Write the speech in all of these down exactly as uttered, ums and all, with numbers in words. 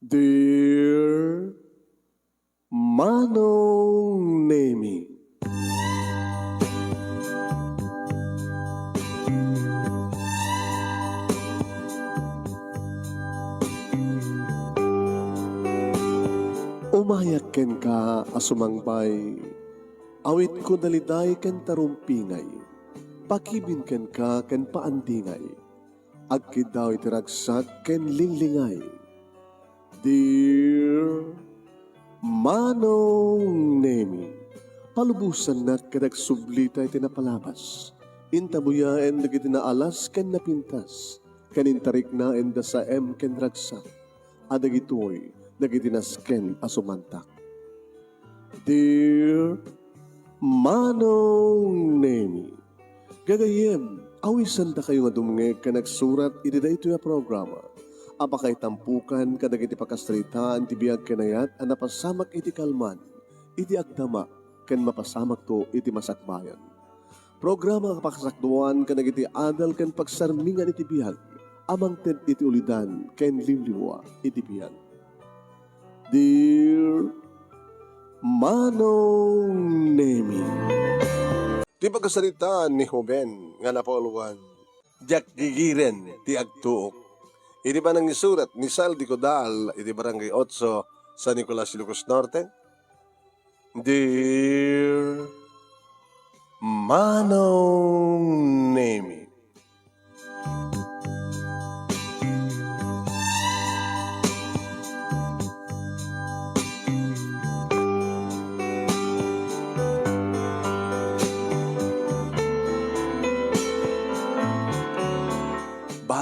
Dear Manong Nemi. Umayak kenka a sumangbay, awitko daliday ken tarumpingay, pakibin kenka ken paandingay. Agkiddaw iti ragsak ken linglingay. Dear Manong Nemi, palubosannak ket agsublita iti napalabas. Intabuyaen dagiti naalas ken napintas, ken intariknaen da saem ken ragsak, a dagitoy dagiti nasken a sumantak. Dear Manong Nemi, gagayyem, awisandakayo nga dumngeg ken agsurat iti daytoy a programa a pakaitampokan kadagiti pakasaritaan ti biag ken ayat a napasamak iti kalman, iti agdama, ken mapasamakto iti masakbayan. Programa a pakasakduan kadagiti adal ken pagsarmingan iti biag a mangted iti ulidan ken liwliwa iti biag. Dear Manong Nemi. Ti pakasaritaan ni Joven nga napauluan, Diak Gigiren ti Agtuok. Iti panangisurat ni Saldi Codal iti Barangay Otso, San Nicolas, Ilocos Norte. Dear Manong Nemi.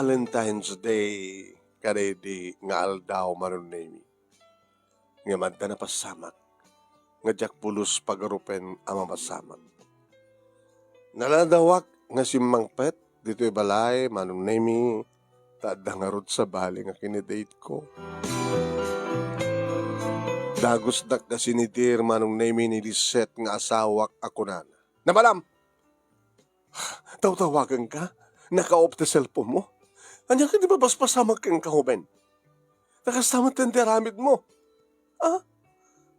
Valentine's Day kadaydi nga aldaw, Manong Nemi. Ngem adda napasamak nga diak pulos pagarupen a mapasamak. Naladawak nga simmangpet ditoy balay, Manong Nemi, ta adda ngarud sabali nga kinidate ko. Dagusdak nga sinidir, Manong Nemi, ni Lisette nga asawak a kunana, "Napalam! Tawtawagenka? Naka-off ti cellphone mo? Ania kadi mapaspasamak kenka, Joven? Ta kasta met ti aramid mo. Ah?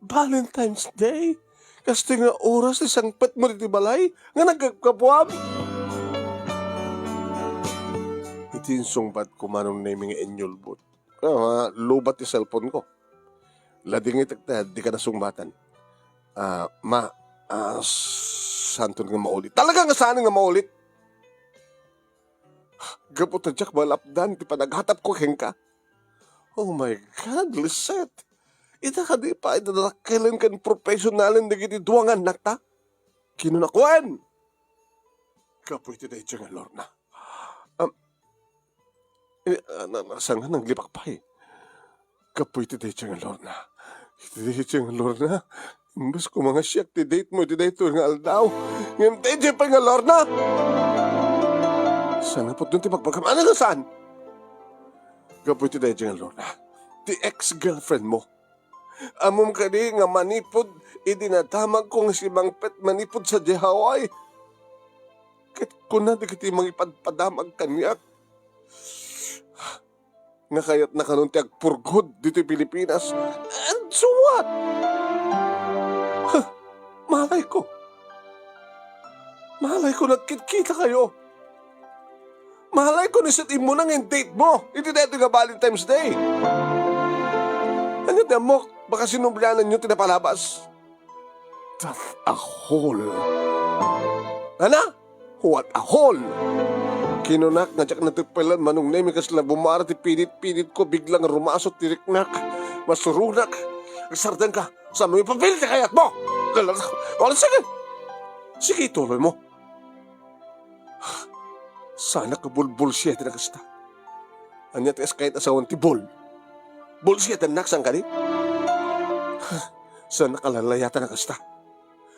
Valentine's Day? Kastoy nga oras ti sangpet mo ditoy balay nga nagkapkabuam?" Iti insungbat ko, Manong Nemi, nga inyulbod. Ah, lubat ti cellphone ko. Ladingitek ta dika nasungbatan. Ah, ma, ah, saanton nga maulit? Talaga nga saan nga maulit? Gapu ta diak malapdan ti panaghatap ko kenka. Oh my God, Lisette! Ita kadi pay ti dadakkelen ken professionalen dagiti dua nga annakta? Kinuna, "Wen! Gapu iti daydiay nga Lorna." Am, eh, ah, na, na, saan nga naglipak pay? "Gapu iti daydiay nga Lorna. Iti daydiay nga Lorna. Imbes ko mangasiak ti date mo iti daytoy nga aldaw. Ngem daydiay pay nga Lorna." Saan nga pudno ti pagbagam? Ania nga saan? "Gapu iti daydiay nga Lorna. Ti ex-girlfriend mo. Ammom kadi nga manipud idi nadamagko nga simmangpet manipud sadiay Hawaii? Ket kuna dagiti mangipadpadamag kaniak nga kayatna kanon ti agpurgod ditoy Pilipinas. And so what? Huh, malay ko. Malay ko nagkitkita kayo. Malay ko ni set-in mo na nga date mo iti daytoy nga Valentine's Day. Ania ti ammok? Baka sinubliananyo ti napalabas." What a hole! Ana? What a hole! Kinunak nga diak nateppelan, Manong Nemi, kasla bumara ti pinit-pinit ko, biglang rumasot ti riknak. Masuronak. Agsardengka, saanmo ipapil ti kayatmo? Wala, sige. Sige, ituloy mo. Saanak nga bulbulsiaten a kasta. Ania ti askayen a sawen ti bul-, bulsiatennak, saan kadi? Saanak a lalayatan a kasta.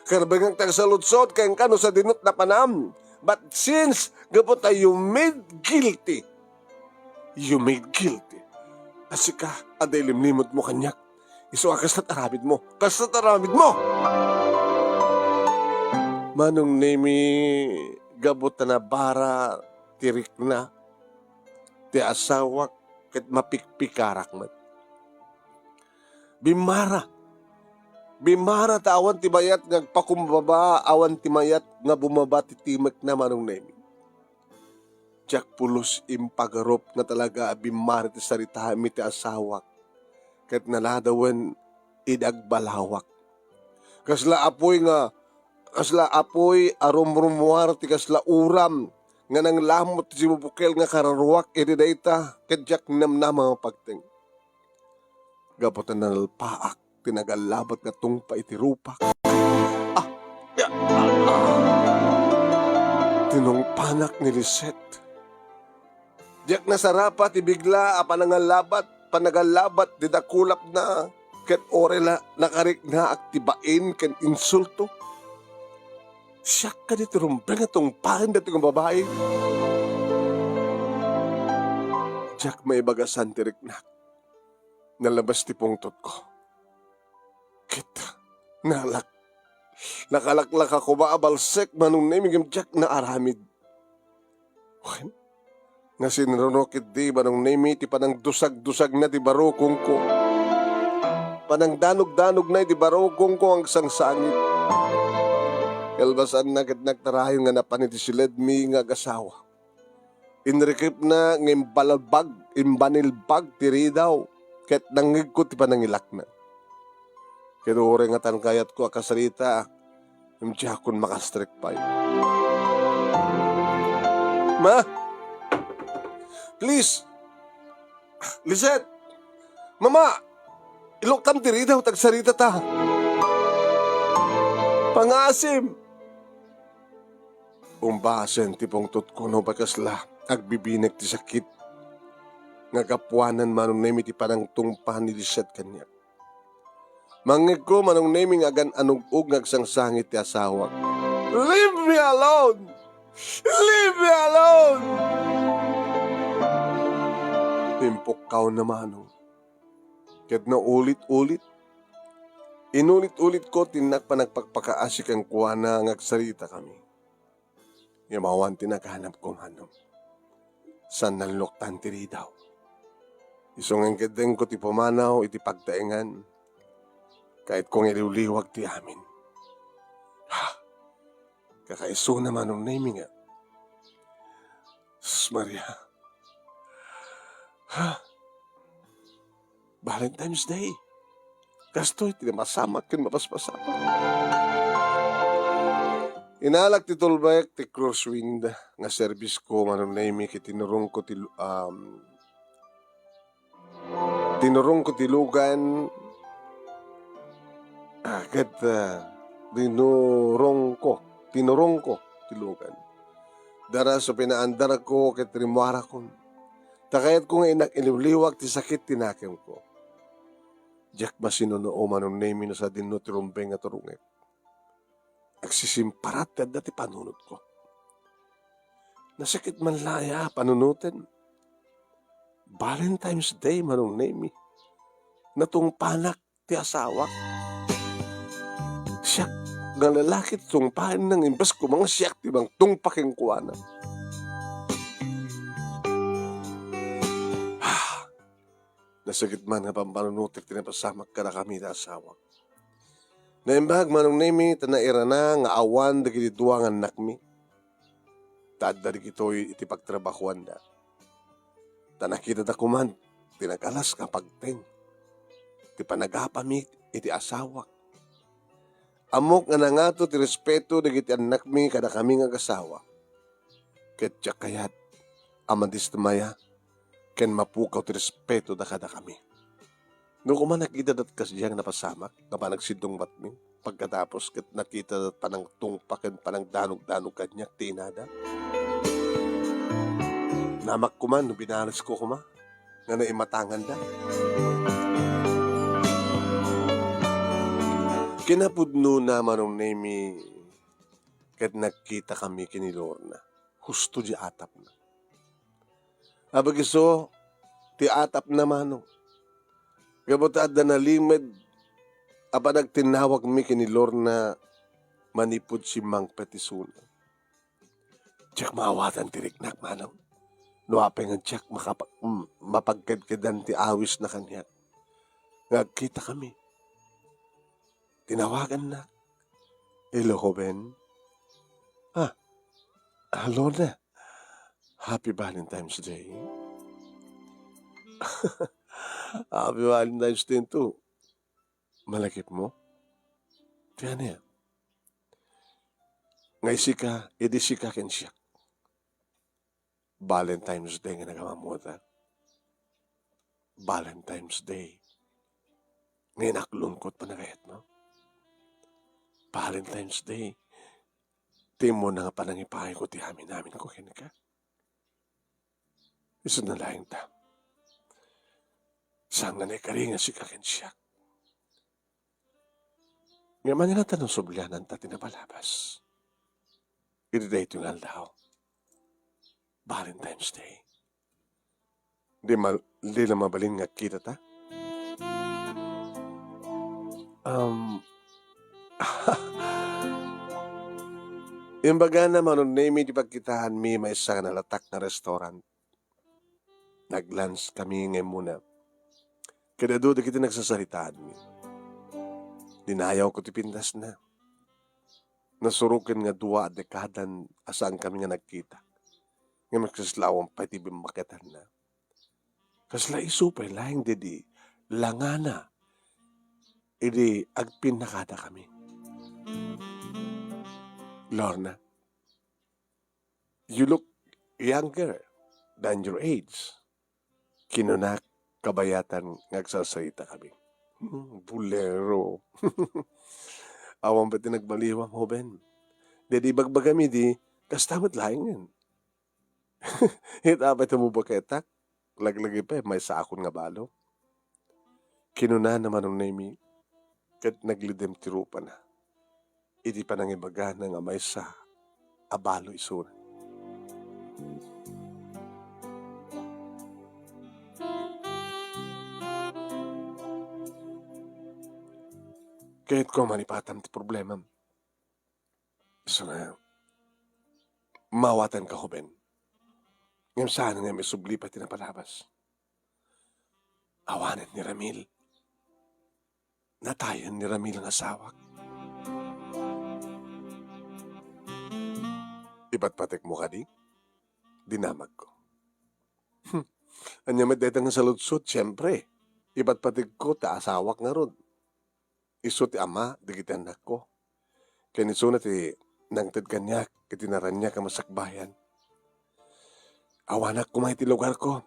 Karbengak ti agsaludsod kenka no sadino ti napanam. But since gapu ta you made guilty, you made guilty. A sika, adda ilimlimod mo kaniak. Isu a kasta ti aramid mo. Kasta ti aramid mo! Manong Nemi, gapu ta nabara ti rikna ti asawak ket mapikpikarak met. Bimmara. Bimmara ta awan ti mayat nga agpakumbaba, awan ti mayat nga bumaba ti timekna, Manong Nemi. Diak pulos impagarup nga talaga a bimmara ti saritaem iti asawak ket naladawen idi agbalawak. Kasla apuy nga, kasla apuy a rumrumuar ti kasla uram nga nanglamot ti sibubukel nga kararuak iti dayta ket diak namnama nga pagteng. Gapu ta nalpaak ti nagallabat nga tungpa iti rupak. Ah! Ah! Tinungpanak ni Lisette. Diak nasarapa ti bigla a panangallabat, panagallabat ti dakulapna, ket uray la nakariknaak ti bain ken insulto. Siak kadi ti rumbeng a tungpaen daytoy nga babai? Diak maibagasan ti riknak. Nalabas ti pungtotko. Ket nalak-, nakalaklaka koma a balsek, Manong Nemi, ngem diak naaramid. Wen, nga sinruno ketdi, Manong Nemi, ti panangdusagdusagna ti barukongko. Panangdanogdanogna iti barukongko nga agsangsangit. Kalpasanna ket nagtarayon nga napan iti siledmi nga agasawa. Inrikipna nga imbalbag, imbanilbag ti ridaw, ket nangngegko ti panangilakna. Ket uray ngatan kayatko a kasarita, ngem diakon makastrek pay. Ma! Please! Lisette! Mama! Iluktam ti ridaw, ta agsaritata! Pangaasim! Umbasen ti pungtotko no pay kasla agbibinek ti sakit nga gapuanan, Manong Nemi, ti panangtungpa ni Lisette kaniak. Mangngegko, Manong Nemi, nga agan-anug-og nga agsangsangit ti asawak. Leave me alone! Leave me alone! Impukkawna, Manong. Ket naulit-ulit, inulit-ulitko ti innak panagpakpakaasi kenkuana nga agsaritakami. Ngem awan ti naganapko, Manong. Saan naluktan ti ridaw. Isu nga inkeddengko ti pumanaw iti pagtaengan, kayatko nga iliwliwag ti amin. Ha! Kakaisuna, Manong Nemi, nga. Sus Maria. Ha! Valentine's Day. Kastoy ti mapasamak ken mapaspasamak. Inalak ti tulbek ti crosswind nga service ko, Manong Nemi, ket tinurongko ti lu-, um, tinurongko ti lugan, ah, ket, ah, tinurongko, tinurongko ti lugan. Daras so pinaandarko ket rimmuarakon. Ta kayatko nga innak iliwliwag ti sakit ti nakemko. Diak masinuno, Manong Nemi, no sadino ti rumbeng nga turongek. Agsisimparat ti adda ti panunotko. Nasakit man la aya a panunoten. Valentine's Day, Manong Nemi. Natungpanak ti asawak. Siak nga lalaki ti tungpaenna, imbes koma nga siak ti mangtungpa kenkuana. Ah, nasakit man nga pampanunotek ti napasamak kadakami ti asawak. Naimbag, Manong Nemi, ta nairana nga awan dagiti dua nga annakmi. Ta adda dagitoy iti pagtrabahoanda. Ta nakitada koman ti nag-alas nga pagteng ti panagapami iti asawak. Ammok nga nangato ti respeto dagiti annakmi kadakami nga agasawa. Ket diak kayat a madismaya ken mapukaw ti respetoda kadakami. No koma nakitadat kasdiay nga napasamak nga panagsiddungbatmi, pagkatapos ket nakitadat panangtungpa ken panangdanogdanog kaniak ti inada. Namak koman no binaresko koma nga naimatanganda. Kinapudnona, Manong Nemi, ket nagkitakami ken ni Lorna. Husto di atapna. Abagiso ti atapna, Manong. Gapu ta adda nalimed a panagtinnawagmi ken ni Lorna manipud simmangpet isuna. Diak maawatan ti riknak, Manong. No apay nga diak makapa-, mm, mapagkedkedan ti awisna kaniak. nga agkitakami. Tinawagannak. "Hello, Hoben." "Ah, ah, Lorna. Happy Valentine's Day." "Happy Valentine's Day too. Malakipmo?" "Ti ania?" "Nga isika, idi sika ken siak. Valentine's Day nga nagamamuda. Valentine's Day nga inaklongko ti panagayatmo. Valentine's Day ti immuna nga panangipangayko ti amin-aminko kenka. Isuna laeng ta. Saan nga naikari nga sika ken siak. Ngem ania latta no subliananta ti napalabas iti daytoy nga aldaw? Valentine's Day. Di mal-, di la mabalin nga agkitata?" Um, imbagana, Manong Nemi, ti pagkitaanmi maysa nga nalatak nga restaurant. Nag-lunch kami nga immuna. Ket adu dagiti nagsasaritaanmi. Dinayawko ti pintasna. Nasuroken nga dua a dekadan a saankami nga nagkita. Ngem kasla awan pay ti bimmaketanna. Kasla isu pay laeng daydi langana idi agpinnakadakami. "Lorna, you look younger than your age," kinuna kabayatan nga agsasaritakami. Hmm, bulero. "Awan pay ti nagbaliwam, Hoben. Daydi ibagbagam idi, kasta met laengen." "Ita pay ti mabaketak, laglagi pay maysaakon nga balo." Kinunana, Manong Nemi, ket naglidem ti rupana iti panangibagana nga maysa a balo isuna. "Kayatko a malipatam ti problemam. Isu nga, maawatanka, Hoben. Ngem saan nga maisubli pay ti napalabas. Awanen ni Ramil. Natayen ni Ramil nga asawak." "Ipatpatekmo kadi?" dinamagko. "Hmm. Ania met dayta nga saludsod? Siempre, ipatpategko ta asawak ngarud. Isu ti ama dagiti annakko. Ken isuna ti nangted kaniak iti naraniag a masakbayan. Awanak koma iti lugarko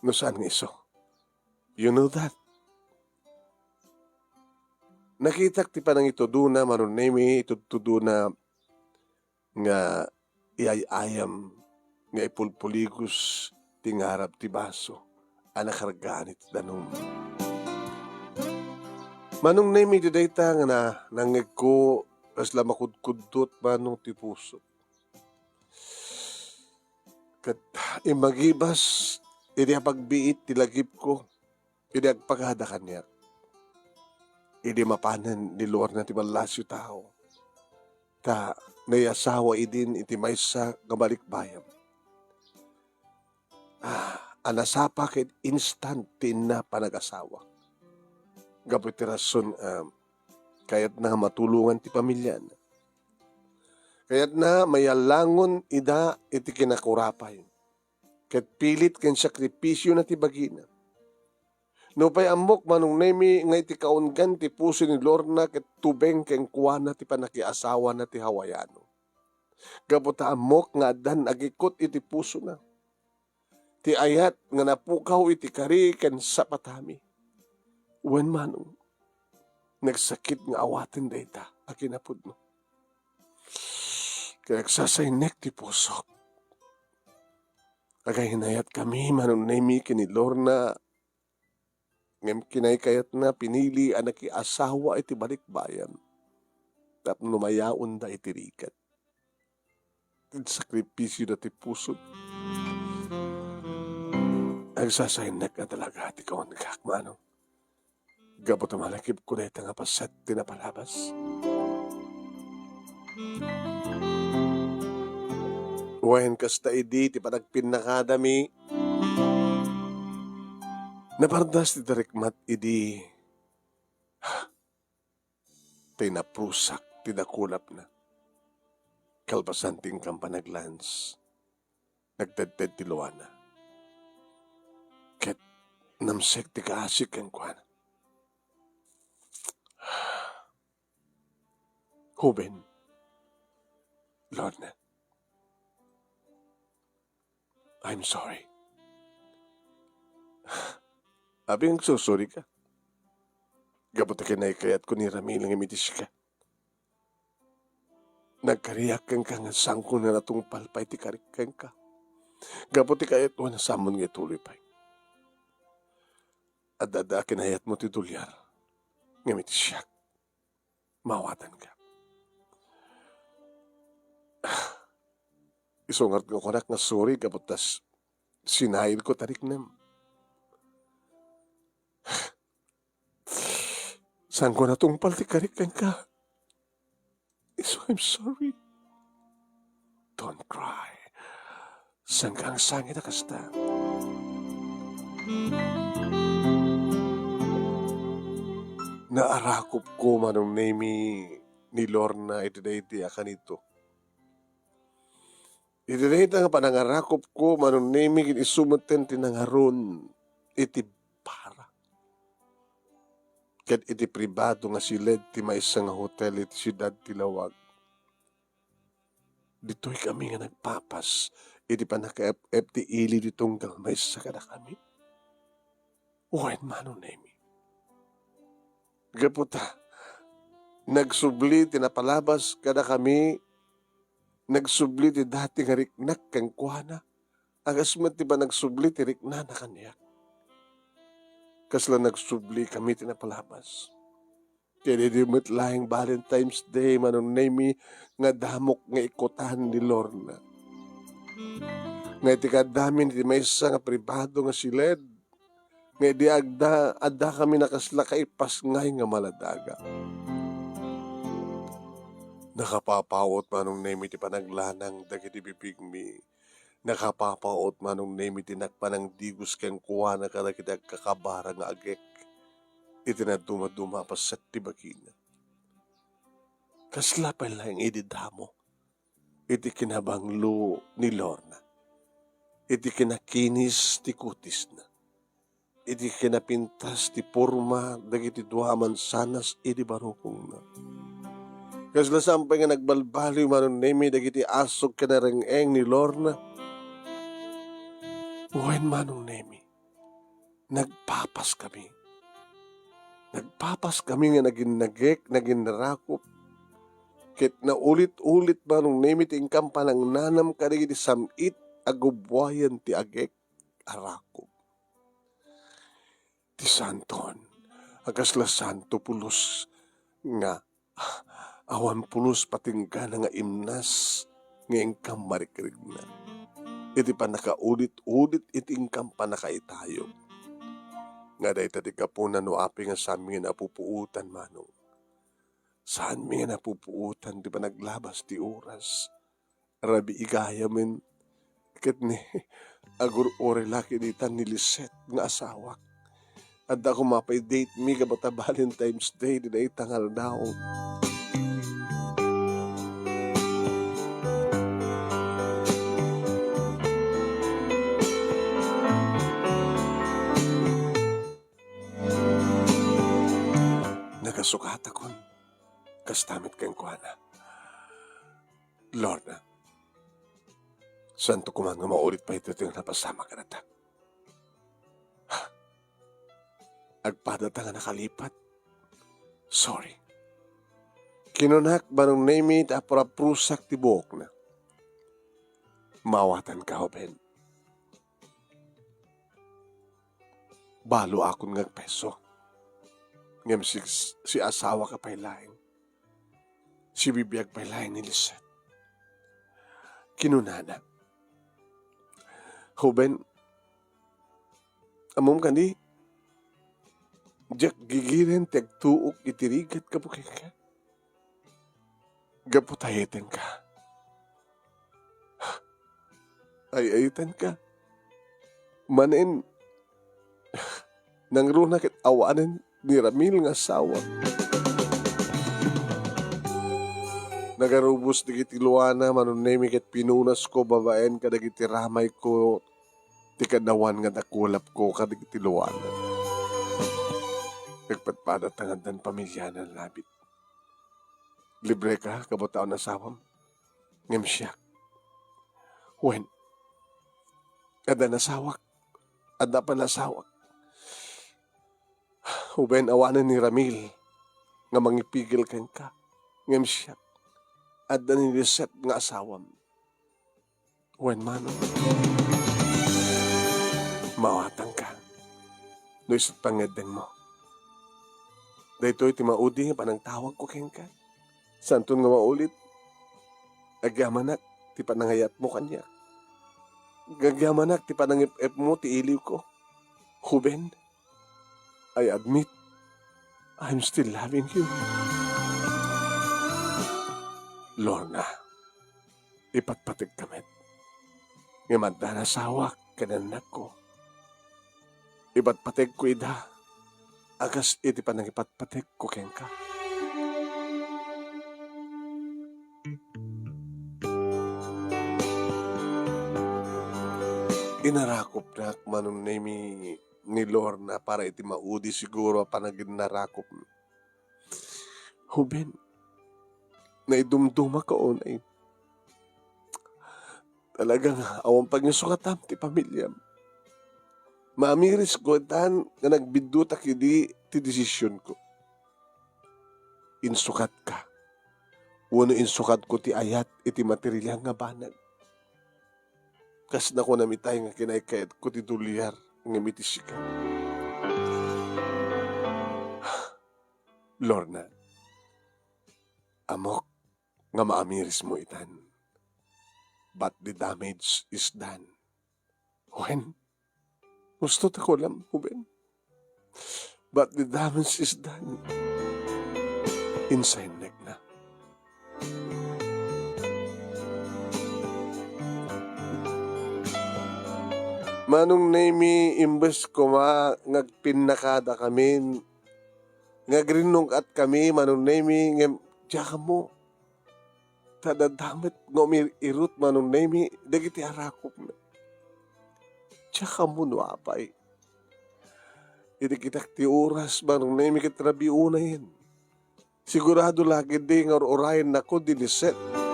no saan nga isu. You know that." Nakitak ti panangitudona, Manong Nemi, itudtudona nga iyay-ayam nga ipulpuligos ti ngarab ti baso a nakargaan iti danum. Manong Nemi, iti dayta nga na-, nangngegko, kasla makudkuddot manong ti pusok. Ket immagibas idi apagbiit ti lagipko, idi agpakada kaniak. Idi mapanen ni Lorna ti mallasio tao, ta naiasawa idin iti maysa nga balikbayam. Ah, a nasapa ket instant ti inna panagasawa. Gapu iti rason, ah, kayatna nga matulongan ti pamiliana. Kayatna maiallangon ida iti kinakurapay, ket pilit ken sakripisiona ti bagina. Nupay ammok, Manong Nemi, nga iti kaunggan ti puso ni Lorna ket tubeng kenkuana ti pannakiasawana ti Hawaiano. Gapu ta ammok nga addan agikut iti pusona. Ti ayat nga napukaw iti kari ken sapatami. Wen, Manong, nagsakit nga awaten dayta a kinapudno. Ket agsasaynek ti pusok. Agaynayatkami, Manong Nemi, ken ni Lorna, ngem kinaykayatna pinili a nakiasawa iti balikbayam tapno mayaonda iti rigat. Ti sakripisioda ti pusod. Agsasaynek a talaga ti kaunggan, Manong. Gapu ta malakipko dayta nga paset ti napalabas. Wen, kasta idi ti panagpinnakadami, napardas ti darikmat idi Tay naprusak ti dakulapna. Kalpasan ti inkam panaglans, nagtedted ti luana. Ket namsek ti kaasi kenkuana. Hoben, Lorna, I'm sorry. Apay nga agsusorry ka? Gapu ta kinaykayatko ni Ramil nga imitis ka. Nagkariak kenka nga saanko nga natungpal pay ti karik kenka. Gapu ti kayatko nga saanmon nga ituloy pay. Adda, adda kinayatmo ti duliar nga imitis siak. Maawatanka. Isu ngarud nga kunak nga sorry gapu ta s-, sinayilko ti riknam. Saanko natungpal ti karik kenka. Isu, I'm sorry. Don't cry. Saanka nga sangit a kasta. Naarakupko, Manong Nemy, ni Lorna iti daydi a kanito. Iti dayta nga panangarakupko, Manong Nemy, ket isu metten ti nangaron iti bara. Ket iti pribado nga siled ti maysa nga hotel iti siudad ti lawag. Ditoykami nga nagpapas iti pannakaep-ep ti ili ti tunggal maysa kadakami. Wen, Manong Nemy. Gapu ta, nagsubli ti napalabas kadakami, nagsubli ti dati nga riknak kenkuana, a kas met ti panagsubli ti riknana kaniak. Kasla nagsublikami ti napalabas. Ket idi met laeng Valentine's Day, Manong Nemy, nga damok nga ikutan ni Lorna. Nga iti kaaddamin iti maysa nga pribado nga siled, nga idi agda, addakami a kasla kaipasngay nga maladaga. Nakapapaut, Manong Nemy, ti panaglanang dagiti bibigmi. Nakapapaut, Manong Nemy, ti nagpanangdigos kenkuana kadagiti agkakabara nga agek iti nadumaduma a paset ti bagina. Kasla pay laeng idi damo iti kinabanglo ni Lorna, iti kinakinis ti kutisna, iti kinapintas ti porma dagiti dua a mansanas idi barukongna. Kasla saan pay nga nagbalbaliw, Manong Nemy, dagiti asug ken nareng-eng ni Lorna. Wen, Manong Nemy, nagpapaskami. Nagpapaskami nga naginnagek, naginnarakop. Ket naulit-ulit, Manong Nemy, ti inkam panangnanam kadagiti sam-it a gubuayan ti agek a rakop. Ti santon, a kasla santo pulos nga awan pulos patinggana nga imnas nga inkam marikrikna. Iti pannakaulit-ulit iti inkam pannakaitayo. Nga dayta ti gapuna no apay nga saanmi nga napupuotan, Manong. Saanmi nga napupuotan ti panaglabas ti oras. Rabii gayamen. Ket ni, agur-uray la ket ditan ni Lisette nga asawak. Adda koma pay date mi gapu ta Valentine's Day ti dayta nga aldaw. Nagasukatakon. Kasta met kenkuana. Lorna, saanto koman nga maulit pay daytoy nga napasamak kadata. Agpadata nga nakalipat. Sorry. Kinunak, Manong Nemy, ta apraprusak ti buokna. Maawatanka, hoben. Baloakon nga agpeso. Ngem si, si asawaka pay laeng. Sibibiag pay laeng ni Lisette. Kinunana, "Hoben, ammom kadi, diak gigiren ti agtuok iti rigat gapu kenka. Gapu ta ay-ayatenka. Ay-ayatenka. Manen, nangruna ket awanen ni Ramil nga asawa. Nagarubos dagiti luana, Manong Nemi, ket pinunasko babaen kadagiti ramayko ti kanawan nga nakulapko kadagiti luana. Nagpadpada ta nga addan pamiliana, labit. Libreka, kabutao, asawam. Ngem siak. Wen, adda nasawak. Adda pay nasawak. Uben awanen ni Ramil nga mangipigil kenka. Ngem siak, adda ni Lisette nga asawam. Wen, Manong, maawatangka no isu't pangngeddengmo. Daytoy ti maudi nga panangtawagko kenka. Saanton nga maulit. Agyamanak ti panangayatmo kaniak. Agyamanak ti panangep-epmo ti iliwko. Uben, I admit, I'm still loving you. Lorna, ipatpategka met. Ngem adda nasawak ken annakko. Ipatpategko ida a kas iti panangipatpategko kenka. Inarakupnak, Manong Nemi, ni Lorna para iti maudi siguro a panaginnarakupmi. Uben, naidumdumaka unay. Talaga nga awan panginsukatam ti pamiliam. Maamirisko itan nga nagbiddutak idi ti desisionko. Insukatka. Wenno insukatko ti ayat iti material nga banag. Kas nakunam itay nga kinaykayatko ti dolyar ngem iti sika. Lorna, ammok nga maamirismo itan. But the damage is done. Wen, gusto ta kulam, Uben. But the damage is done. Insayennekna. Manong Nemi, imbes koma nga agpinnakadakamin, nga agrinnong-atkami, Manong Nemi, ngem diak ammo. Ta adda met nga umirirut, Manong Nemi, dagiti arakupna. Diak ammo no apay. Idi kitak ti oras, Manong Nemi, ket rabii unayen. Sigurado la ketdi nga ur-urayennako ni Lisette.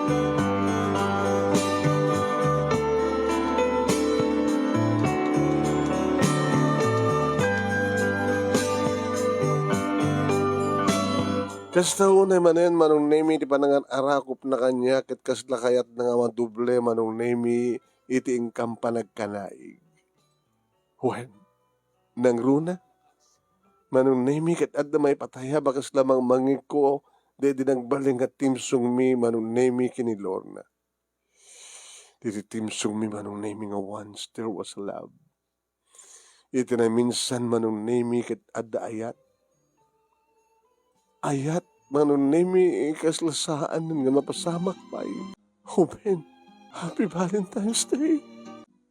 Kasta unay manen, Manong Nemi, ti panangan-arakupna kaniak, ket kasla kayatna nga madoble, Manong Nemi, iti inkam panagkanaig. Wen, nangruna, Manong Nemi, ket adda maipatayab a kasla mangmangngegko daydi nagbalin nga timsongmi, Manong Nemi, ken ni Lorna. Daydi timsongmi, Manong Nemi, nga once there was love. Iti naminsan, Manong Nemi, ket adda ayat. Ayat, Manong Nemi, kasla saan nga mapasamak pay. Uben, Happy Valentine's Day.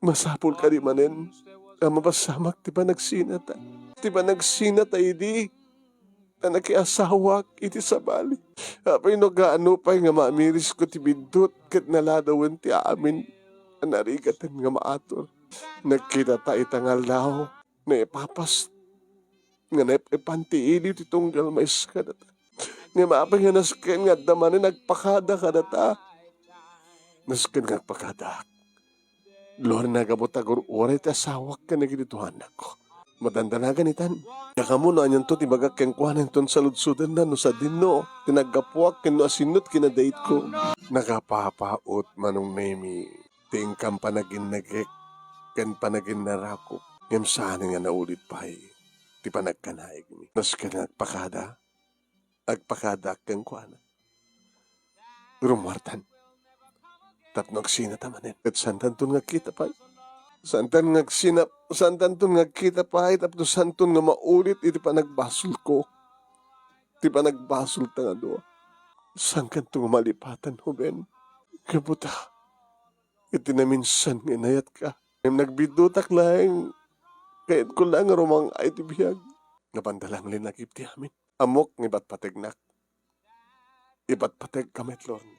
Masapul kadi manen a mapasamak ti panagsinata. Ti panagsinata idi ta nakiasawak iti sabali. Apay no gaano pay nga maamirisko ti biddut ket naladawen ti amin a narigaten nga maatur. Nagkitata ita nga aldaw, naipapas nga naep-epan ti iliw ti tunggal maiska data. Ngem apay nga nasken nga adda manen agpakada kadata? Nasken nga agpakadaak. Lorna, gapu ta gur-uray ti asawak ken dagiti tuanakko. Madandanagan itan. Diak ammo no anianto ti ibagak kenkuana inton saludsodanna no sadino ti naggapuak ken no asinno ti kinadaitko. Nakapapaut, Manong Nemi, ti inkam panaginnagek ken panaginnarakup, ngem saan nga naulit pay ti panagkanaigmi. Nasken nga agpakada, agpakadaak kenkuana. Rummuartan. Tapno agsinata manen. Ket saantanton nga agkita pay. Saantan nga agsinap-, saantanton nga agkita pay tapno saanton nga maulit iti panagbasolko. Ti panagbasolta nga dua. Saankanto nga malipatan, Uben. Gapu ta iti naminsan nga inayatka. Ngem nagbiddutak laeng, kayatko laeng nga rumang-ay ti biag. Nga banda lang linagip ti amin. Ammok nga ipatpategnak. Ipatpategka met, Lorna.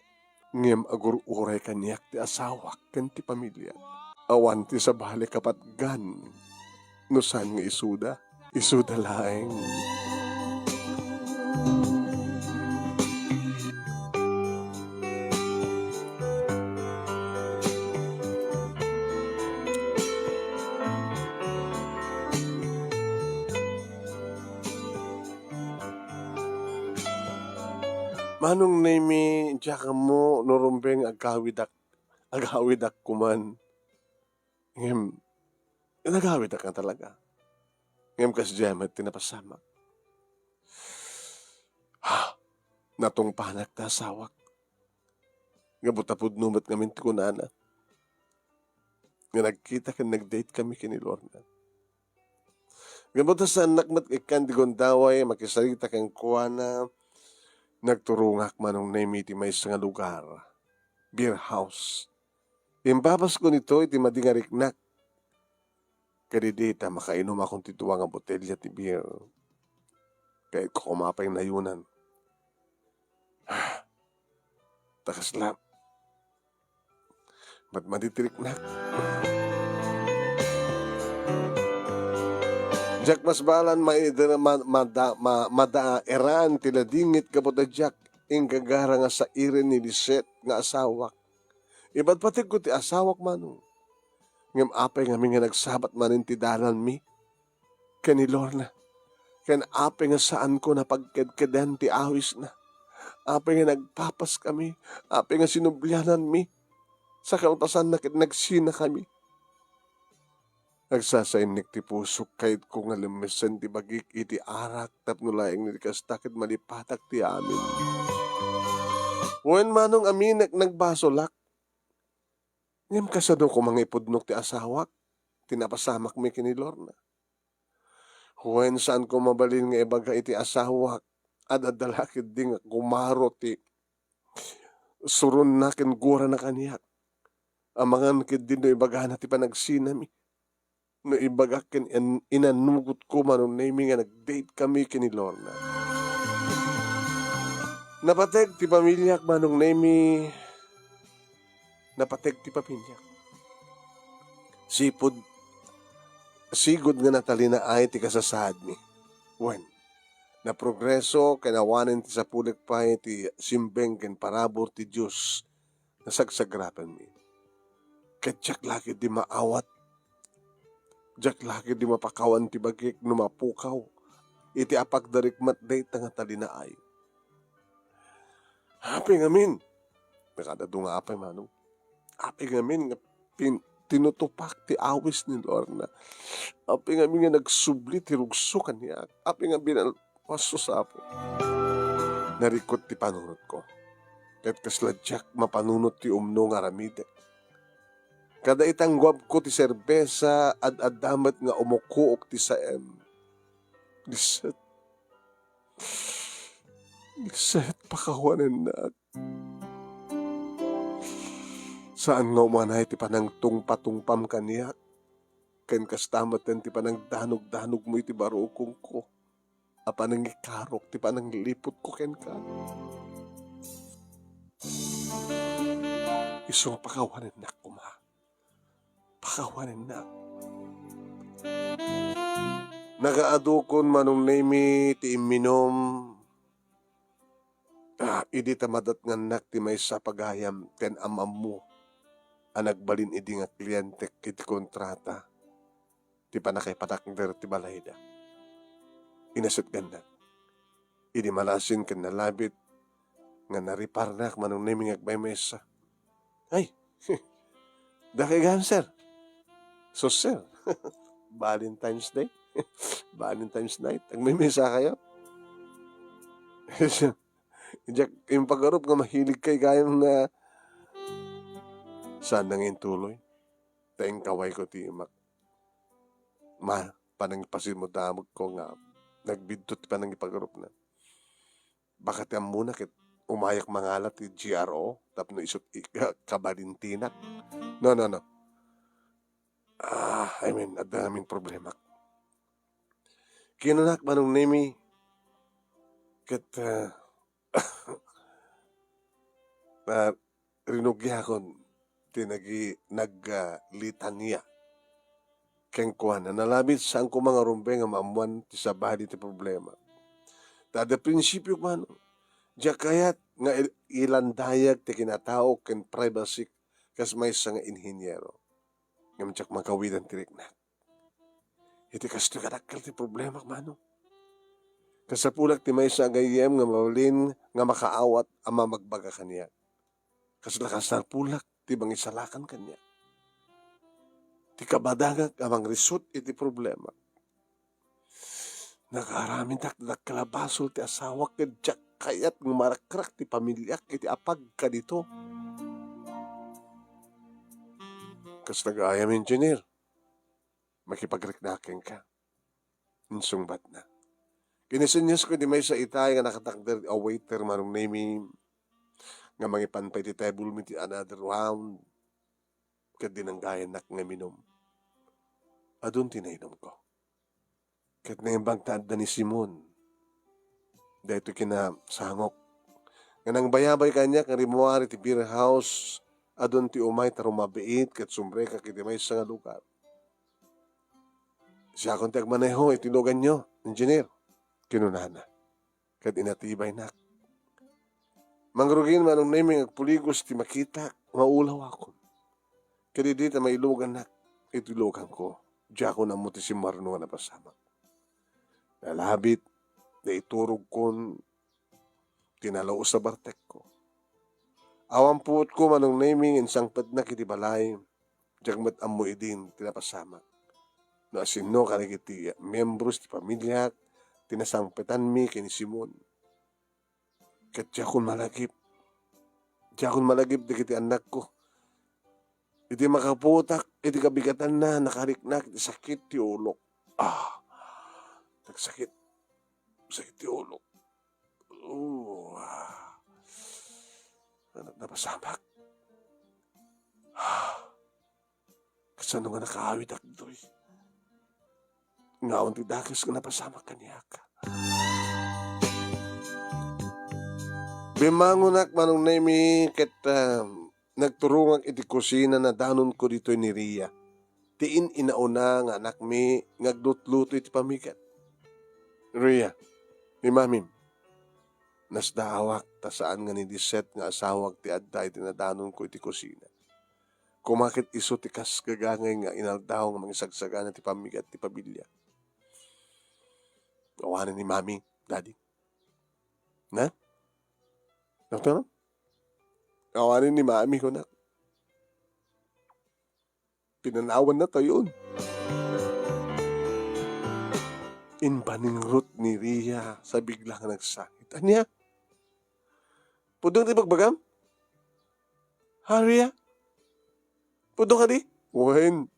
Ngem agur-uray kaniak ti asawak ken ti pamiliak. Awan ti sabali a patgan no saan nga isuda. Isuda laeng. Manong Nemi, diak ammo no rumbeng agawidak, agawidak koman. Ngem, nagawidak nga talaga. Ngem kasdiay met ti napasamak. Ha! Natungpanak ti asawak. Gapu ta pudno met ngamin ti kunana nga nagkita ken nag-date kami ken ni Lorna. Gapu ta saannak met ikkan ti gundaway makisarita kenkuana, nagturongak, Manong Nemi, iti maysa nga lugar, beer house. Impapaskon ito iti madi nga riknak. Ket idi ta makainumakon ti dua nga botelya ti beer, kayatko koma pay nayonan. Ta kasla, madmadi ti riknak. Diak masbalan maider-, ma-, mada-, ma-, madaeran ti ladingit gapu ta diak inggagara nga sairen ni Lisette nga asawak. Ipatpategko ti asawak, Manong. Ngem apay ngamin nga nagsabat manen ti dalanmi ken ni Lorna? Ken apay nga saanko napagkedkeden ti awisna? Apay nga nagpapaskami? Apay nga sinubliananmi? Sa kalpasanna ket nagsinakami. Nagsasainnek ti pusok, kayatko nga lemmesen ti bagik iti arak tapno laeng no di kasta ket malipatak ti amin. Wen, Manong, aminek, nagbasolak. Ngem kasano koma nga ipudnok ti asawak? Ti napasamakmi ken ni Lorna. Wen, saanko mabalin nga ibaga iti asawak, ad-adda la ketdi nga kumaro ti suronna ken gurana kaniak. Amangan ketdi no ibagana ti panagsinami. No ibagak ken in-, inanugotko, Manong Nemi, nga nag-date kami ken ni Lorna. Napateg ti pamiliak, Manong Nemi. Napateg ti pamiliak. Sipud, sigud nga natalinaay ti kasasaadmi. Wen, naprogreso ken awanen ti sapulek pay ti simbeng ken parabur ti Dios nasagsagrapenmi. Ket diak la ketdi maawat. Diak la ketdi mapakawan ti bagik no mapukaw iti apagdarik met dayta nga talinaay. Apay ngamin? Nakadadu nga apay, Manong. Apay ngamin nga pin-, tinutupak ti awis ni Lorna? Apay ngamin nga nagsubli ti rugso kaniak? Apay nga binal-, Pasus, Apo. Narikot ti panunotko. Ket kasla diak mapanunot ti umno nga aramidek. Kada itangguabko ti serbesa, ad-adda met nga umukuok ti saem. Lisette. Lisette, pakawanennak. Saan nga umanay ti panangtungpatungpam kaniak, ken kasta metten ti panangdanogdanogmo iti barukongko. A panangikarok ti panangliputko kenka. Isu nga pakawanennak koma. Pakawanennak. Nagaadukon, Manong Nemi, ti imminum. Ah, idi ta madatngannak ti maysa a pagayam ken am-ammo a nagbalin idi nga klientek iti kontrata ti pannakaipatakder ti balayda. Inasetgannak. Idi malasin ken nalabit nga nariparnak, Manong Nemi, nga agmaymaysa. Ay, dakay gayam, sir. Sus, sir. Valentine's Day. Valentine's night. Agmaymaysa kayo. Diak impagarup nga mahilig kay gayam nga saan na nga intuloy. Ta inkawayko ti imak. Ma, panangipasimudamek ko nga nagbiddut ti panangipagarupna. Baka ti ammona ket umayak mangala ti G R O tapno isut' i-, ka-, kabalintinak. No, no, no. Ah, I mean, adda ngamin problemak. Kinunak, Manong Nemi, ket, ah, ah, rinugiakon ti nagi-, nag-, ah, litania kenkuana. Nalabit, saanko nga rumbeng nga maammuan ti sabali ti problema. Ta iti prinsipio, Manong, diak kayat nga il-, ilandayag ti kinatao ken privacy kas maysa nga inhiniero. Ngem diak makawidan ti riknak. Iti kastoy kadakkel ti problemak, Manong. Kasapulak ti maysa a gayyem nga mabalin nga makaawat a mamagbaga kaniak. Kasla kasapulak ti mangisalakan kaniak. Ti kabadangak a mangrisut iti problema. Nagaaramidek dakkel a basol ti asawak ket diak kayat nga marakrak ti pamiliak iti apag kadito. Kas nagayam, Engineer, makipagriknak kenka, insungbatna. Kinisenyas ko iti maysa itay nga nakatakder a waiter, Manong Nemi, nga mangipan pay ti table mi ti another round, ket dinanggayannak nga minum. Adun ti nainumko. Ket naimbag ta adda ni Simon, daytoy kinasangok, nga nangbayabay kaniak nga rimmuar iti beer house, adun ti umay ta rumabiit ket sumrekak iti maysa nga lugar. "Siakon ti agmaneho iti luganyo, Engineer," kinunana. Ket inatibaynak. Mangrugin, Manong Nemi, nga agpuligos ti makitak nga ulawakon. Ket idi ta mailugannak iti luganko, diakon ammo ti simmarno nga napasamak. Nalabit, naiturogkon ti nalaus a bartekko. Awan puotko, Manong Nemi, nga insangpetnak iti balay, diak met ammo idin ti napasamak. No asinno kadagiti miembros ti pamiliak ti nasangpetanmi ken ni Simon. Ket diakon malagip. Diakon malagip dagiti annakko. Idi makaputak iti kabigatanna, nakariknak iti sakit ti ulok. Ah, nagsakit. Sakit ti ulok. Oh, ah. Napasamak. Ah. Kasano nga nakaawitak ditoy? Nga awan ti dakes nga napasamak kaniak. Bimmangonak, Manong Nemi, ket, ah, nagturongak iti kusina, nadanonko ditoy ni Ria, ti in-inauna nga anakmi nga aglutluto iti pamigat. "Ria, ni Mamim, nasdaawak ta saan nga ni Lisette nga asawak ti adda iti nadanonko iti kusina. Koma ket isu ti kas gagangay nga inaldaw nga mangisagsagana ti pammigat ti pamilya." "Awanen ni Mami, Daddy." "Na? Doktor? Awanen ni Mami," kunak. "Pinanawan na tayon." Imbaningrot ni Ria sa bigla nga nagsakit. "Ania? Pudno ti bagbagam? Ha, Ria? Pudno kadi?" "Wen,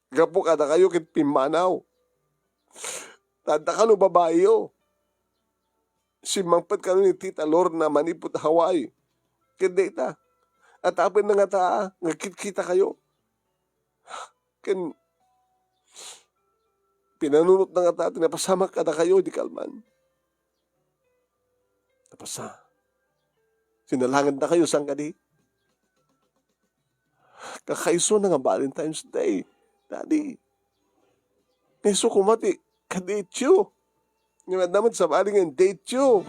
gapu kadakayo ket pimmanaw. Ta adda kano babaio. Simmangpet kano ni Tita Lorna manipud Hawaii. Ket dayta, atapenna ngata nga kitkitakayo. Ken pinanunotna ngata ti napasamak kadakayo idi kalman." "Napasa-, sinalangandakayo, saan kadi?" "Kakaisuna nga Valentine's Day, Daddy. Nga isu koma ti ka-date-yo. Nga adda met sabali nga in-date-yo."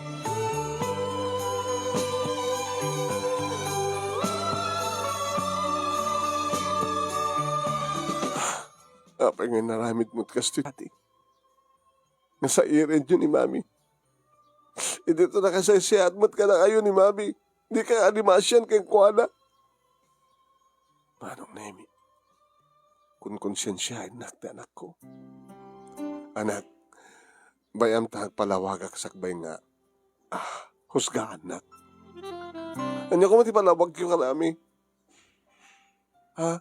"Apay nga inaramidmo ti kastoy, Daddy? Nasairenyo ni Mami. Idi to nakasaysayaat met kadakayo ni Mami, dika alimasian kenkuana." "Manong Nemi, konkonsiensiaennak ti anakko. Anak, bay-am ta agpalawagak sakbay nga, ah, husgaannak. Ania koma ti palawagyo kadami? Ha?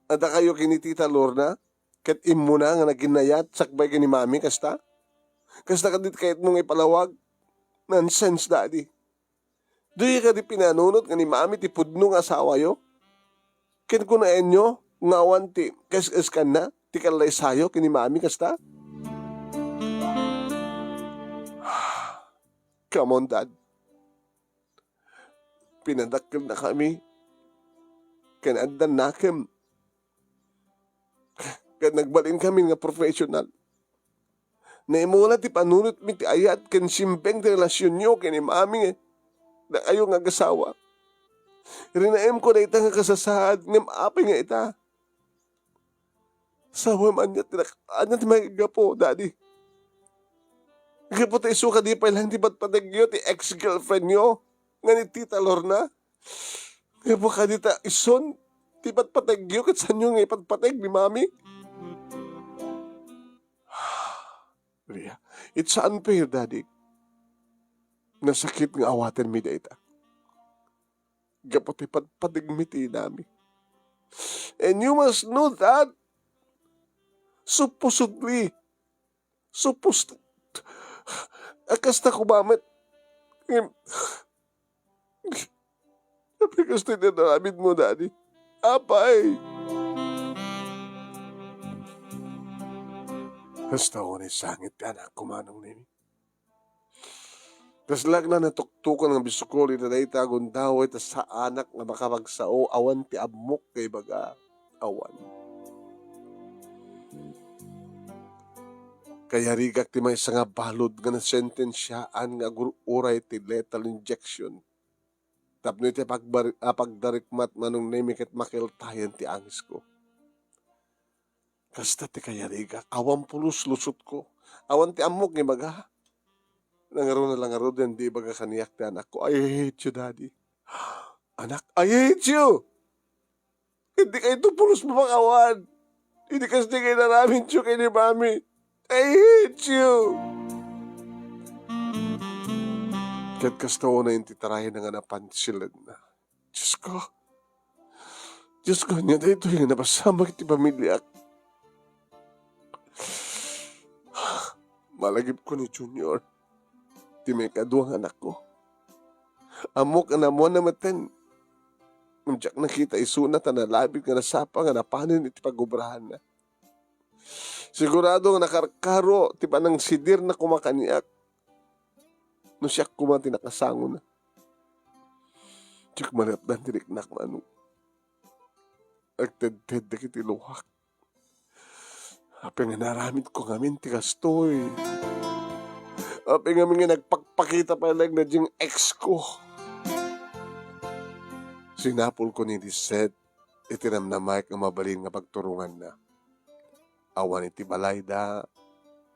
Adda kayo ken ni Tita Lorna? Ket immuna nga naginayat sakbay ken ni Mami kasta? Kasta kadi ti kayatmo nga ipalawag? Nonsense, Daddy. Diyo kadi pinanunot nga ni Mami ti pudno nga asawayo? Ken kunaenyo nga awan ti kaes-eskanna ti kallaysayo ken ni Mami kasta?" Come on, Dad. Pinadakkennakami ken addannakem. Ket nagbalinkami nga professional. Naimula ti panunotmi ti ayat ken simbeng ti relasionyo ken ni Mami nga dakayo nga agasawa. Rinaemko dayta nga kasasaad, ngem apay nga ita? Sawem, ania ti nak-, ania ti maigapu, Daddy? Gapu ta isu kadi pay laeng ti patpategyo ti ex-girlfriendyo nga ni Tita Lorna? Gapu kadi ta isun ti patpategyo ket saanyo nga ipatpateg ni Mami? Ria, it's unfair, Daddy. Nasakit nga awatenmi dayta. Gapu ti patpategmi ti inami. And you must know that. Supposedly, suppos-, a kasta koma met. Ngem, apay kasta ti inaramidmo, Daddy? Apay! Kasta unay sangit ti anakko, Manong Nemi. Kasla la natuktokan nga biskol iti dayta a gundaway ta saanak nga makapagsao awan ti ammok nga ibaga. Awan. Kayarigak ti maysa nga balud nga nasentensiaan nga agur-uray ti lethal injection. Tapno iti pagbar-, a pagdarikmat, Manong Nemi, ket makeltayen ti angesko. Kasta ti kayarigak, awan pulos lusotko. Awan ti ammok nga ibaga. Nangaruna la ngaruden ti ibaga kaniak ti anakko, "I hate you, Daddy." "Anak, I hate you! Hindi kayo pulos mapakawan. Hindi kasi kayo naramid you kay ni Mami. I hate you!" Ket kasta unay intitarayen nga napan ti silenna. Diyos ko. Diyos ko, ania daytoy nga napasamak iti pamiliak? Malagipko ni Junior, ti maikadua nga anakko. Ammok a naammoanna metten. Ngem diak nakita isuna ta nalabit nga nasapa nga napanen iti pagobrahanna. Sigurado nga nakarkaro ti panangsidirna koma kaniak no siak koma ti nakasangona. Diak malipdan ti riknak, Manong. Agtedted dagiti luak. Apay nga naaramidko ngamin ti kastoy? Apay ngamin nga nagpakpakita pay laeng daydiay ex ko? Sinapulko ni Lisette iti namnamaek nga mabalin nga pagturonganna. Awan iti balayda,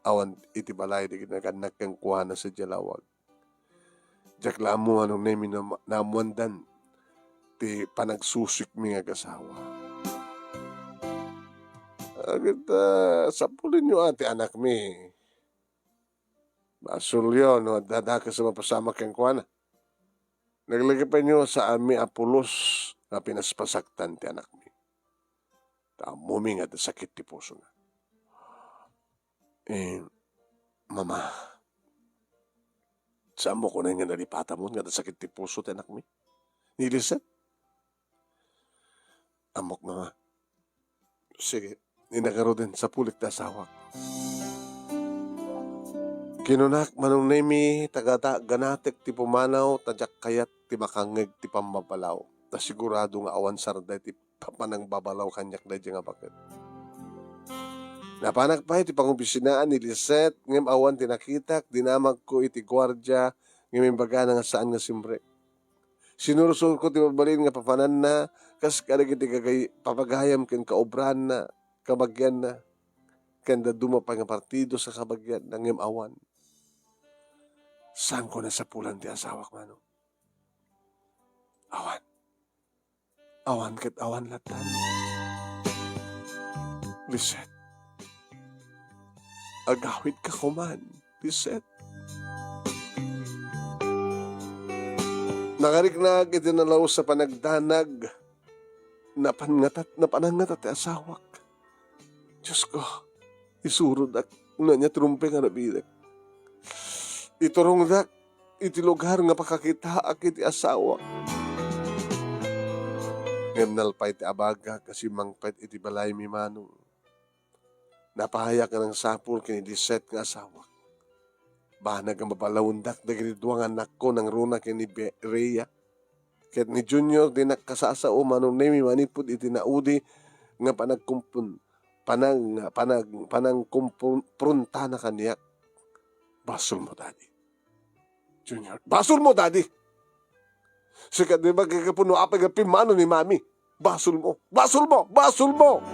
awan iti balay dagiti nagannak kenkuana sadiay lawag. Diak la ammo, Manong Nemi, no ma-, naammoandan ti panagsusikmi nga agasawa. Ket, ah, sapulenyo a ti anakmi. Basolyo no adda dakes a mapasamak kenkuana. Laglagipenyo saanmi a pulos a pinaspasaktan ti anakmi. Ta ammomi nga adda sakit ti pusona. Eh, Mama, saanmo kunen nga nalipatamon nga adda sakit ti puso ti anakmi? Ni Lisette? Ammok, Mama. Sige, ni ngaruden, sapulik ti asawak. Kinunak, Manong Nemi, ta ganatek ti pumanaw, ta diak kayat ti makangngeg ti pammabalaw. Ta sigurado nga awan sarday ti pa-, panangbabalaw kaniak daydiay nga baket. Napanak pay ti pangopisinaan ni Lisette, ngem awan ti nakitak, dinamagko iti guardia, ngem imbagana nga saan nga simrek. Sinursurko ti mabalin nga papananna, kas kadagiti gagay-, papagayam ken kaobraanna, kabagianna, ken dadduma pay nga partido sa kabagianna, ngem awan. Saanko nasapulan ti asawak, Manong? Awan. Awan ket awan latta. Lisette. Agawidka koman, Lisette. Nakariknak iti nalaus a panagdanag. Napan ngata, napanan ngata ti asawak. Diyos ko, isurodak no ania ti rumbeng a nabidek. Iturongdak iti lugar nga pakakitaak iti asawak. Ngem nalpay ti abagak a simmangpet iti balaymi, Manong. Napahayak nga nangsapul ken ni Lisette nga asawak. Banag a mabalawendak dagiti dua nga annakko nangruna ken ni Be-, Rhea. Ket ni Junior, dinak kasasao, Manong Nemi, manipud iti naudi nga panagkumpon-, panang-, panang-, panangkumpon-, prontana kaniak. Basolmo, Daddy. Junior, basolmo, Daddy! Sika di ba kakapuno apay nga pimmano ni Mami? Basolmo! Basolmo! Basolmo!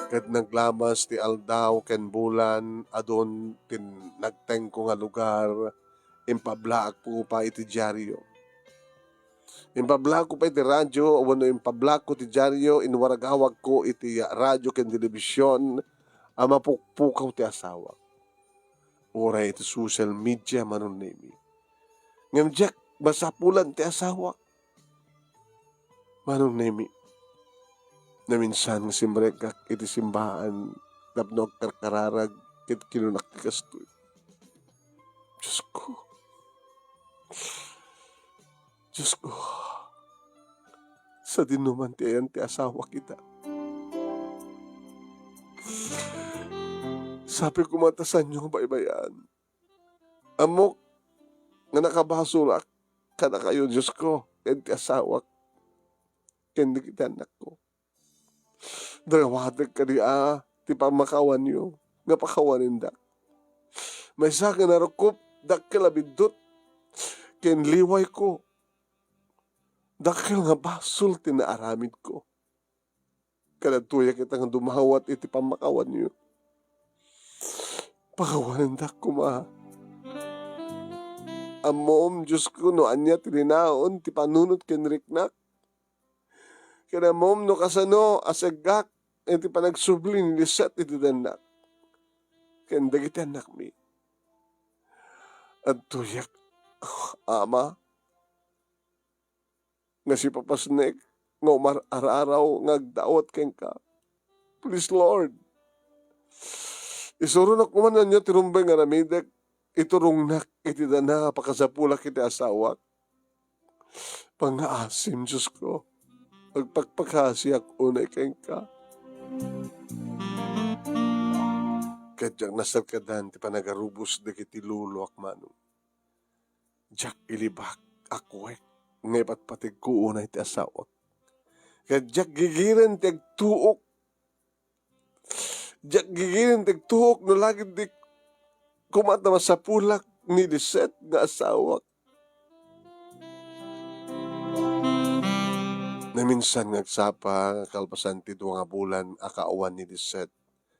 Ket naglamas ti aldaw ken bulan, adun ti nagtengko nga lugar, impablaakko pay iti diario. Impablaakko pay iti radio, wenno impablaakko ti diario, inwaragawagko iti radio ken telebision a mapukpukaw ti asawak. Uray iti social media, Manong Nemi. Ngem diak masapulan ti asawak. Manong Nemi, naminsan nga simrekak iti simbahan tapno agkarkararag ket kinunak ti kastoy. Diosko. Diosko. Sadino man ti ayan ti asawak ita. Sapay koma ta saanyo nga baybay-an. Ammok nga nakabasolak kadakayo, Diosko, ken ti asawak, ken dagiti annakko. Darawatek kadi a ti pammakawanyo nga pakawanendak. Maysa nga narukop, dakkel a biddut, ken liwayko, dakkel nga basol ti naaramidko. Kadagitoy a kita nga dumawat iti pammakawanyo. Pakawanendak koma. Ammom, Diosko, no ania ti linaon ti panunot ken riknak. Ken ammom no kasano a seggak iti panagsubli ni Lisette iti dennak ken dagiti annakmi. Adtoyak, Ama, nga sipapasnek nga umar-araraw nga agdawat kenka. Please, Lord, isuronak koma no ania ti rumbeng nga aramidek, iturongnak iti dana a pakasapulak iti asawak. Pangngaasim, Diosko, agpakpakasiak unay kenka. Ket diak naserkadan ti panagarubos dagiti loloak, Manong. Diak ilibak a kuek nga ipatpategko unay ti asawak. Ket diak gigiren ti agtuok. Diak gigiren ti agtuok no lagip di koma ta masapulak ni Lisette nga asawak. Naminsan nga agsapa nga kalpasan ti dua nga bulan a kaawan ni Lisette,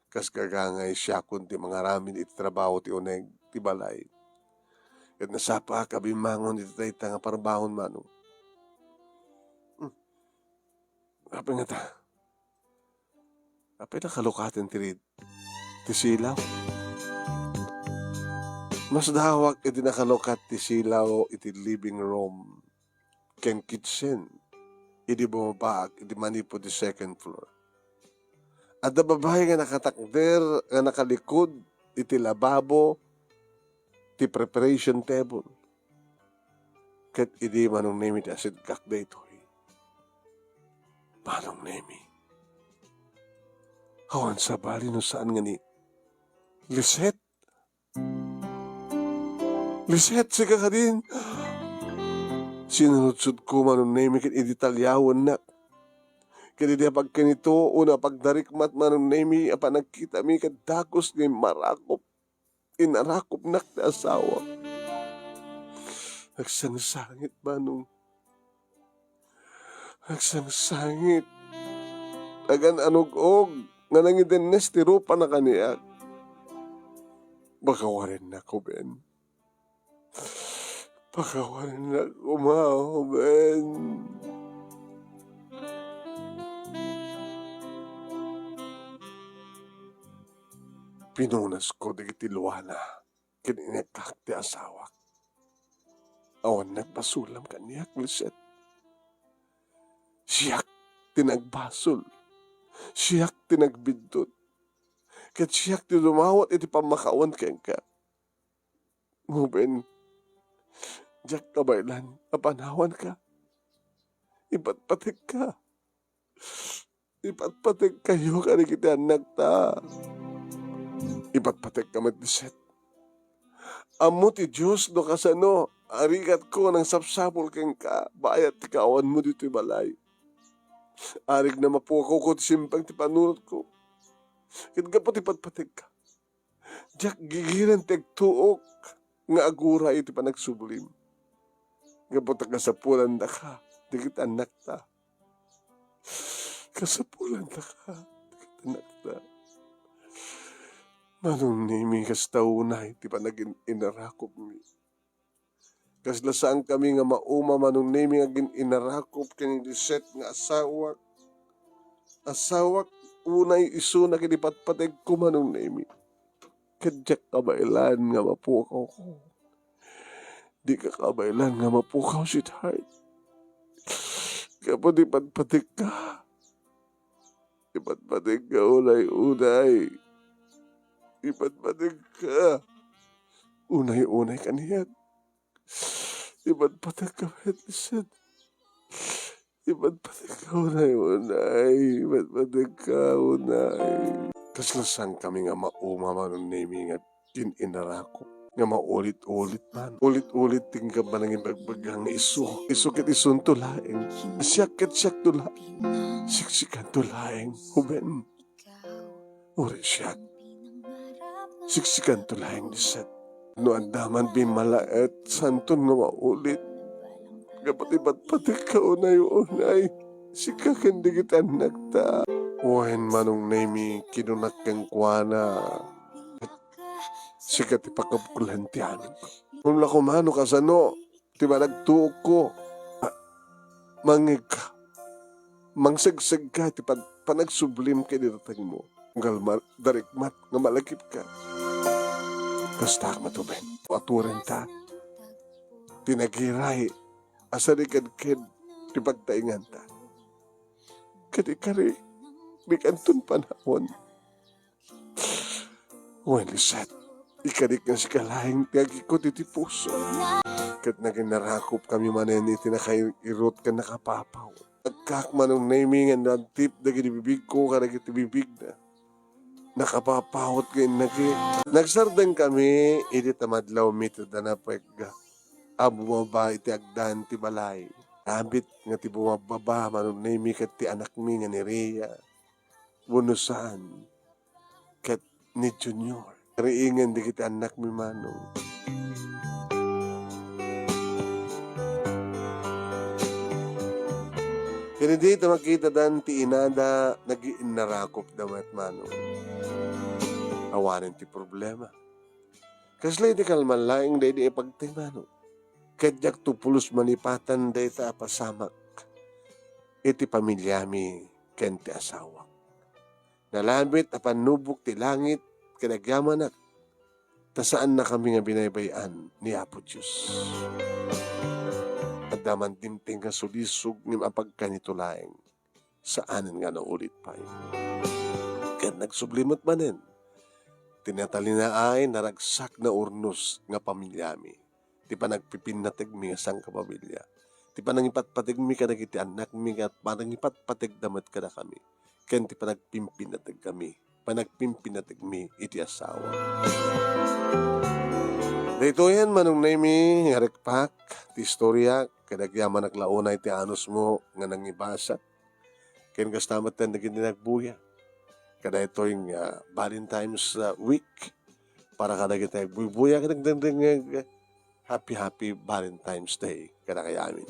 kas gagangay siakon ti mangaramid iti trabaho ti uneg ti balay. Ket nasapaak a bimmangon iti dayta nga parabahon, Manong. Hmm. Apay ngata? Apay nakalukaten ti rid-, ti silaw? Masdaawak iti nakalukat ti silaw iti living room ken kitchen idi bumabaak iti manipud ti second floor. Adda babai nga nakatakder nga nakalikod iti lababo ti preparation table. Ket idi Manong Nemi ti aseggak daytoy, Manong Nemi, awan sabali no saan nga ni Lisette. Lisette, sika kadin? Sinaludsodko, Manong Nemi, ket idetallaennak. Ket idi apagkanito, wenno apagdarikmat, Manong Nemi, a panagkitami ket dagus nga immarakop, inarakopnak ti asawak. Agsangsangit, Manong. Agsangsangit. Agan-anug-og nga nangidennes ti rupana kaniak. Pakawanennak, Ruben. Pakawanennak koma, Ruben. Pinunasko dagiti luana ken ineggak ti asawak. Awan nagbasolam kaniak, Lisette. Siak ti nagbasol. Siak ti nagbiddut. Ket siak ti dumawat iti pammakawan kenka. Ruben, diak kabaelan a panawanka. Ipatpategka. Ipatpategkayo kadagiti annakta. Ipatpategka met, Lisette. Ammo ti Dios no kasano, a rigatko a nangsapsapul kenka, bayat ti kaawanmo ditoy balay. Arigna mapukaw ko ti simtang ti panunotko. Ket gapu ti patpategka, diak gigiran ti agtuok nga aguray iti panagsublim. Gapu ta kasapulandaka dagiti annakta. Kasapulandaka dagiti annakta. Manong Nemi, kasta unay ti panagin-inarakupmi. Kasla saankami nga mauma, Manong Nemi, nga agin-inarakup ken ni Lisette nga asawak. Asawak unay isuna ken ipatpategko, Manong Nemi. Ket diak kabaelan nga mapukawko. Dika kabaelan nga mapukaw, sweetheart. Gapu ti patpategka. Ipatpategka unay-unay. Ipatpategka unay-unay kaniak. Ipatpategka met, Lisette. Ipatpategka unay-unay. Ipatpategka unay. Kasla saankami nga mauma, Manong Nemi, nga agin-inarakup nga maulit-ulit man. Ulit-ulit ti panangibagbaga nga isu. Isu ket isunto laeng. Siak ket siakto laeng. Siksikanto laeng, Ruben. Uray siak. Siksikanto laeng, Lisette. No adda man bimmalaet, saanton nga maulit. Gapu ti patpategka unay-unay. Sika ken dagiti annakta. Wen, Manong Nemi, kinunak kenkuana. Sika ti pakabuklan ti anakko. Ngem la koma no kasano ti panagtuokko. Mangngegka. Mangsegsegka iti pan-, panagsublim ken idatengmo. Unggal ma-, darikmat nga malagipka. Kastaak met, Ruben. Aturenta ti nagiray a sarikadked ti pagtainganta. Kadi-kari, biganton panawen. Wen, Lisette, ikadik nga sika laeng ti agikut iti puso. Ket naginnarakupkami manen iti nakairut ken nakapapaw. Agkak, Manong Nemi, nga naantip dagiti bibigko kadagiti bibigna. Nakapapawot nga innagi. Nagsardengkami idi ta madlawmi ti danapeg a bumaba iti agdan ti balay. Ambit nga ti bumababa, Manong Nemi, ket ti anakmi nga ni Rhea. Wenno saan, ket ni Junior. Riingen dagiti annakmi, Manong. Ken idi ta makitadan ti inada, nagiinnarakupda met, Manong. Awanen ti problema. Kasla iti kalman laeng daydi ipagtay, Manong. Ket diakto pulos malipatan dayta a pasamak iti pamiliami ken ti asawak. Nalabit a pannubok ti langit ken agyamanak, ta saannakami nga binaybay-an ni Apo Dios. Adda man dimteng nga sulisog ngem apagkanito laeng, saanen nga naulit pay. Ket nagsubli met manen ti natalinaay, naragsak, naurnos nga pamiliami. ti panagpipinnategmi nga sangkapamilya, ti panangipatpategmi kadagiti annakmi ket panangipatpategda met kadakami, ken ti panagpimpinnategkami, panagpimpinnategmi iti asawa. Daytoyen, Manong Nemi, nga rikpak ti istorya, ket agyamanak la unay ti anusmo nga nangibasa. Ken kasta met dagiti nagbuya. Kadaytoy nga Valentine's, uh, week para kadagiti agbuybuya ken agdengdengngeg, happy, happy Valentine's Day kadakayamin.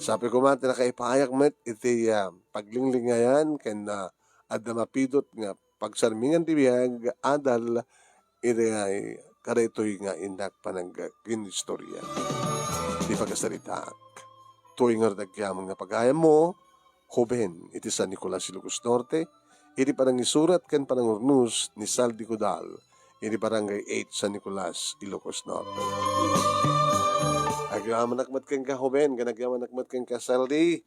Sapay koma ti nakaipayak met iti, uh, paglinglingayan ken, uh, adda mapidot nga pagsarmingan ti biag adal iti kadaytoy nga innak panangginistorya. Ti pagasaritaak. Toy ngarud agyamanak nga pagayammo, Joven iti San Nicolas, Ilocos Norte, iti panangisurat ken panangurnos ni Saldi Codal, iti Barangay eight, San Nicolas, Ilocos Norte. Agyamanak met kenka, Joven, ken agyamanak met kenka, Saldi.